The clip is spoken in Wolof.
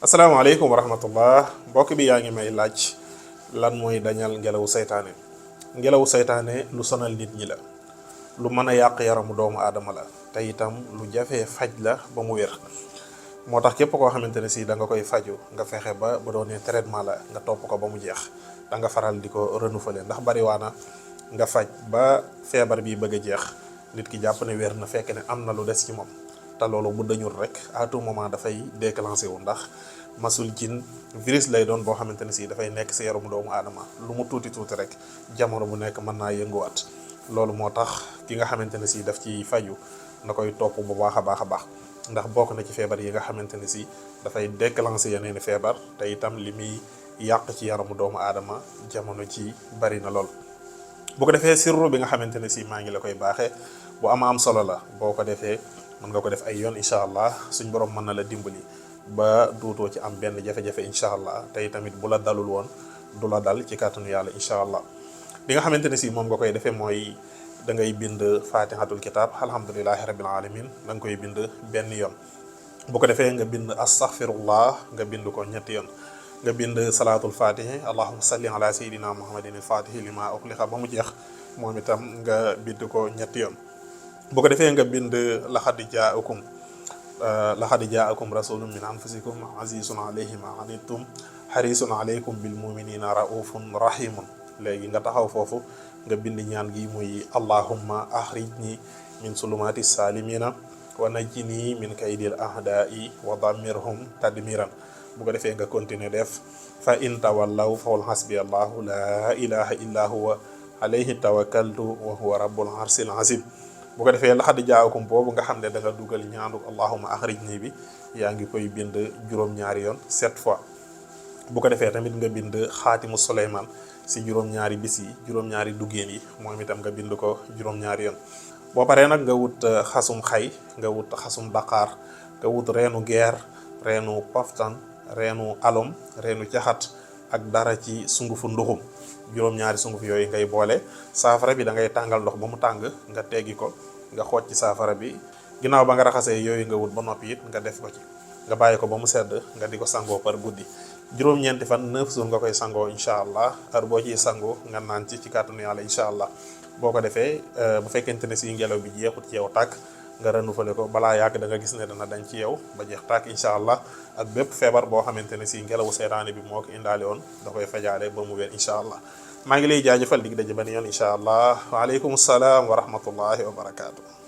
asalaamaaleykum wa rahmatullah mbokk bi yaa ngi may laaj lan mooy dañal ngelawu saytaane. Ngelawu saytaane lu sonal nit ñi la, lu mën a yàq yaramu doomu aadama la, te itam lu jafee faj la ba mu wér. moo tax képp koo xamante ne si da nga koy faju nga fexe ba doonee traitement la nga topp ko ba mu jeex, da nga faral di ko renouveler. ndax bariwaana nga faj ba feebar bi bëgg a jeex nit ki jàpp ne wér na fekk ne am na lu des ci moom, te loolu bu dañul rek à tout moment dafay déclenché wu. ndax masul jin virus lay doon boo xamante ne si dafay nekk si yaramu doomu aadama, lu mu tuuti tuuti rek jamono bu nekk mën naa yënguwaat. loolu moo tax ki nga xamante ne si daf ci faju na koy topp bu baax a baax a baax, ndax bokk na ci feebar yi nga xamante ne si dafay déclenché yeneeni feebar, te itam li muy yàq ci yaramu doomu aadama jamono ci bari na lool. bu ko defee sirru bi nga xamante ne si maa ngi la koy baaxee bu am solo la. boo ko defee mën nga ko def ay yoon incha allah suñ borom mën na la dimbali ba duutoo ci am benn jafe-jafe incha allah. tey tamit bu la dalul woon du la dal ci kàttanu yàlla incha allah. li nga xamante ne si moom nga koy defee mooy da ngay bind fatihatul kitab alhamdulilahi rabbil alamin da nga koy bind benn yoon. bu ko defee nga bind astaghfirullah nga bind ko ñetti yoon. nga bind salaatul fatihi allahumma salli ala sayidina muhammadin al fatihi lima ughliqa ba mu jeex, moom itam nga bind ko ñetti yoon. bu ko defee nga bind laqad jaakum rasulun min anfusikum azizun alayhi ma anittum harisun alaykum bil muminina raufun rahimun. léegi nga taxaw foofu nga bind ñaan gi muy allahumma akhrijni min sulumati salimina wa najjini min kaydil ahdai wa damirhum tadmiran. bu ko defee nga continuer def fa in tawallaw faqul hasbi allahu la ilaha illa huwa alayhi tawakkaltu wa huwa rabbul arsil azim. bu ko defee laqad jaakum boobu nga xam ne da nga dugal ñaanu allahumma akhrijni bi yaa ngi koy bind juróom-ñaari yoon 7 fois. bu ko defee tamit nga bind xaatimu Suleymaan si juróom-ñaari bis yi, juróom-ñaari duggeen yi, moom itam nga bind ko juróom-ñaari yoon. boo paree nag nga wut xasum xay, nga wut xasum daqaar, nga wut reenu geer, reenu paftan, reenu alom, reenu caxat ak dara ci sungufu nduxum. juróom-ñaari sunguf yooyu ngay boole. saafara bi da ngay tàngal ndox ba mu tàng nga teggi ko, nga xooj ci saafara bi. ginnaaw ba nga raxasee yooyu nga wut ba noppi it nga def ko ci, nga bàyyi ko ba mu sedd nga di ko sangoo par guddi. juróom-ñeenti fan 9 jours nga koy sangoo incha allah. heure boo ciy sangoo nga naan ci kàttanu yàlla incha allah. boo ko defee bu fekkente ne si ngelaw bi jeexut ci yow tàkk, nga renouveler ko balaa yàgg da nga gis ne dana dañ ci yow ba jeex tàkk incha allah. ak bépp feebar boo xamante ne si ngelawu seytaane bi moo ko indaale woon da koy fajaale ba mu wér incha allah. maa ngi lay jaajëfal dig daje benn yoon incha allah. waaleykum salaam wa rahmatullahi wa barakaatu.